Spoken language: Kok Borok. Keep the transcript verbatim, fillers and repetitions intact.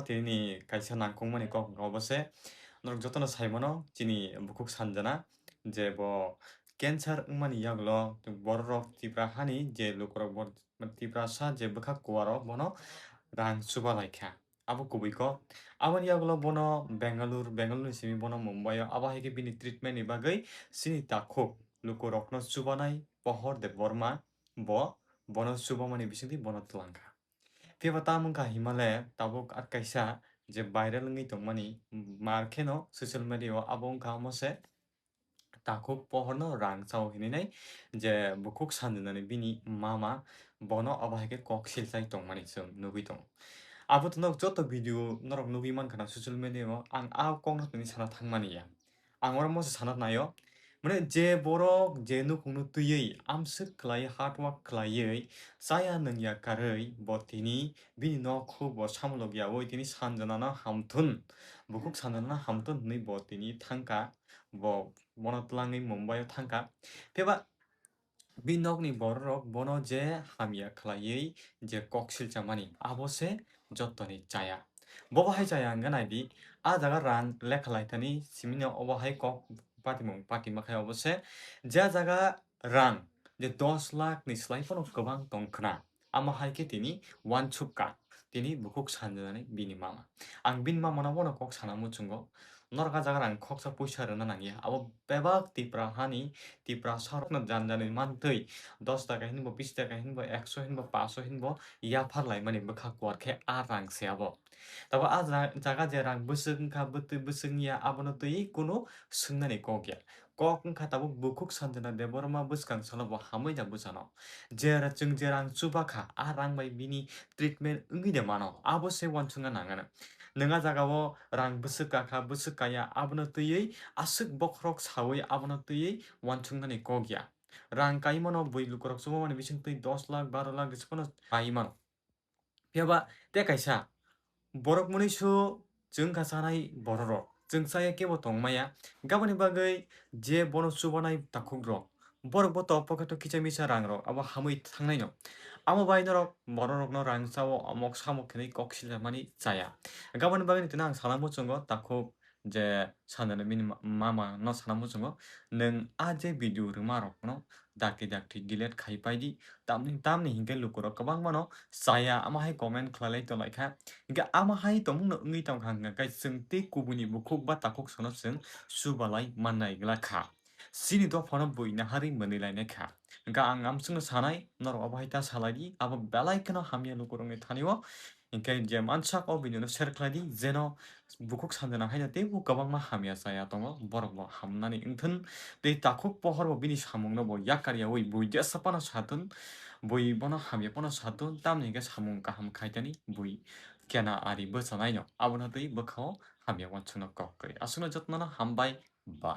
Tini kaisa nangkukmani kok wngkha obo se, norok jotono sai mano chini bukhuk Sanjana je bo cancer wngmani yagulo bororok Tipra hani je lukurok bo Tiprasa je bwkha kuaro bono rang chuba lai kha. Abo kubui kok. Aboni yagulo bono Bengaluru, Bengaluru ni simi bono Mumbai o, abo hai khe bini treatment ni bagwi chini takhuk lukurokno chubanai Pohor Debbarma bo bono chubamani bisingtwi bono twlang kha. Phiya ba tamo wngkha himale tabuk at kaisa je viral wngwi tongmani mar kheno social media o, abo wngkha omo se takhuk Pohorno rang chao hinwi nai je bukhuk Sanjanani bini mama bono abo hai khe kok silchai tongmani chwng nugwi tongo. Abo to nok joto video norok nugwi mankha na social media o, ang a kokno tini sana thangmani ya. Ang oro mose sana naio. Mane je borok je nukhungno twiwi amswk khlai hard work khlaiwi chaya nungya karwi bo tini bini nok huk bo samulok yaui tini Sanjanano hamthun, bukhuk Sanjanano hamthun hwnwi bo tini thangkha, bo bono twlangwi Mumbai o thangkha. Phiya ba bini nokni bororok bono je hamya khlaiwi je kok silchamani abo se jottoni chaya. Bobo hai chaya hwnkhe naidi, a jaga rang lekha laithani simino obo hai kok patimung patima khai obo se je jaga rang je dos lakh ni slai phano kwbang tong khna. Amo hai khe tini uansuk kha tini bukhuk Sanjanani bini mama. Ang bini mamano bono kok sana muchungo. Norok a jaga rang khoksa puisa rwna nangya. Abo bebak Tipra hani, Tiprasa rokno jan jani mantwi dos taka hinbo, bis taka hinbo, ekso hinbo, paso hinbo yaphar laimani bwkha kuar khe a rang se abo. Tabo a ja-, jaga je rang bwswk wngkha, bwtwi bwswk wngya, abono twi kunu swngnani kok ya. Kok wngkha tabuk bukhuk Sanjana Debbarma bwskang salo bo hamwi da bwsano. Je ra-, chwng je rang chuba kha, a rang bai bini treatment wngwi de mano, abo se uansukna nangano. Nwng a jaga o rang bwswk kakha, bwswk kaya, abono twiwi aswk bokhorok sawi abono twiwi uansuknani kok ya. Rang kaimano bui lukurok chubamani bisingtwi dos lakh, baro lakh rwchapano kaimano. Phiya ba tei kaisa borok mwnwisu chwng kha chanai bororok. Chwng chaya kebo tongmaya. Gaboni bagwi je bono chubanai takhukrok, borok bo to pocket o kisa misa rangrok abo hamwi thangnaino. Amo bai norok bororokno rang chao, omok samok hinwi kok sijakmani chaya. Gaboni bagwi tini ang sana muchungo takhuk je Sanjana bini ma-, mama no sana muchungo, nwng a je video rwma rokno dakti dakti delete khai pai di, tamni, tamni hinkhe lukurok kwbangmano chaya, ama hai comment khlailai tonglaikha. Hinkhe ama hai tongmungno wngwi tongkha hwnkha khe chwng tei kubuni bukhuk ba takhuk sono chwng chubalai mannai glak kha. Chini dophano bui naharwi mwnwi lainai kha. Hinkhe ang amswkno sanai, norok abo hai ta salai di, abo belai kheno hamya lukurokni thani o. Hinkhe je mansak o video no share khlai di, jeno bukhuk Sanjana haino teibo kwbangma hamya chaya tongo, borok bo hamnani wngthun. Tei takhuk Pohor bo bini samung no bo yakar yaui bui jesa phano satun, bui bono hamya phano satun, tamni hinkhe samung kaham khaitani bui kena ari bwchanai no, abono twi bwkhao hamya uansukno kok kwrwi. Aswkno jotono hambai, bye.